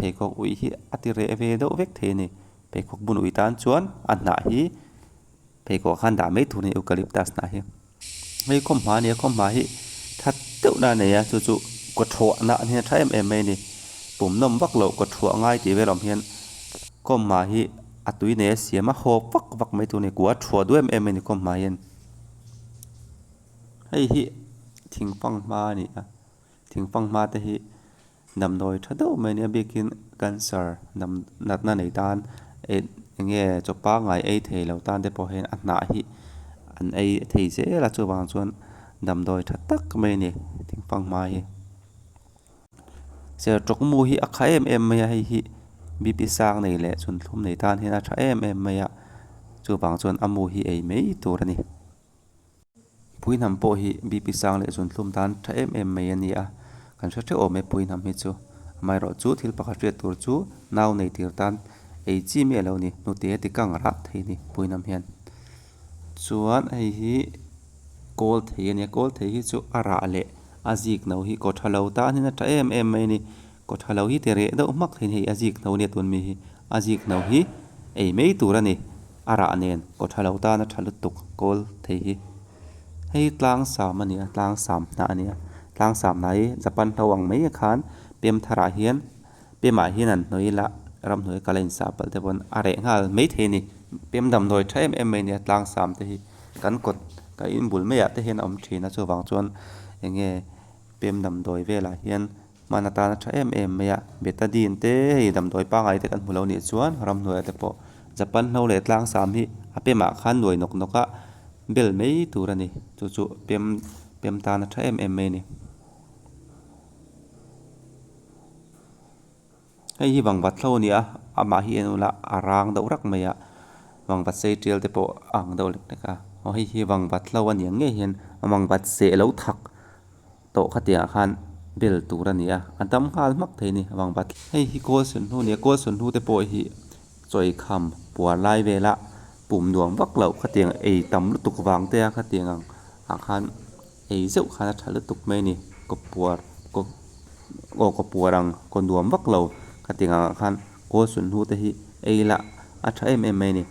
pheikhawk uih hi a ti reh ve deuh vek thei a ni. Pheikhawk bun uih tan chuan a hnah hi pheikhawk ah khan dah mai tur a ni eucalyptus hnah hi. Hei khawmhma a ni a khawmhma hi that deuh na a nei a chu chu kawthuah na a tha em em mai a ni. Pum nawm vak loh kawthuah ngai tih vel awm hian khawmhma hi a tui nei a siam a haw vak vak mai tur a ni kua a thuah duh em em mai a ni khawmhma hian. Hei hi thingfang hma a ni a thingfang hma te hi damdawi tha deuh mai a ni a bikin cancer dam natna nei tan eng enge chaw pangngai ei thei lo tan te pawh hian a hnah hi an ei thei zel a chuvang chuan damdawi tha tak mai a ni thingfang hma hi. Sertawk mu hi a kha em em mai a hei hi B P sang nei leh chhunthum nei tan hian a tha em em mai a chuvang chuan a mu hi ei mai tur a ni. Puihnam pawh hi B P sang leh zunthlum tan tha em em mai a ni a, kan hre theuh awm e puihnam hi chu. Amaherawh chu thil pakhat hriat tur chu nau nei tir tan ei chi miah lo ni, hnute ti kang rah thei a ni puihnam hian. Chuan hei hi kawl thei a ni a, kawl thei hi chu a rah leh a zik no hi kaw tha lo tan hian a tha em em mai a ni. Kaw tha lo hi ti reh deuh hmak thei a ni, hei a zik no nia tun mi hi a zik no hi ei mai tur a ni. A rah nen kaw tha lo tan a tha lutuk kawl thei hi. Hei tlang sam a ni a, tlang sam hnah a ni a. Tlang sam hnah hi Japan hlo ang mai khan pem tharah hian pemah hian an hnawih ila ramhnuai kal a insah palh te pawn a reh nghal mai thei a ni. Pem damdawi tha em em mai a ni a tlang sam te hi kan kawt ka inbul maiah te hian a awm thin a chuvang chuan eng nge pem damdawi velah hian Hman atan a tha em em mai a, betadine te hei damdawi pangngai te kan hmu lo nih chuan ramhnuaiah te pawh Japan hlo leh tlang sam hi a pemah khan nuai nawk nawk a bel mai tur a ni chu chu pem pem tan a tha em em mai a ni. Hei hi vangvat hlo a ni a, amah hi en ula a rang deuh rak mai a, vangvat sei tial te pawh a ang deuh lek lek a, aw hei hi vangvat hlo a ni ang ngei hian vangvat seh lo thak. Tawh khatiangah khan bel tur a ni a, a dam nghal hmak thei a ni vangvat. Hei hi kawl sunhnu a ni a, kawl sunhnu te pawh hi chawikham puar lai vela pum nuam vak loh khatiang ei tam lutuk vang te a khatiang ang ah khan ei zeuh khan a tha lutuk mai a ni. Kaw puar kaw aw kaw puar ang kaw nuam vak lo khatiang ang ah khan kawl sunhnu te hi ei la a tha em em mai a ni.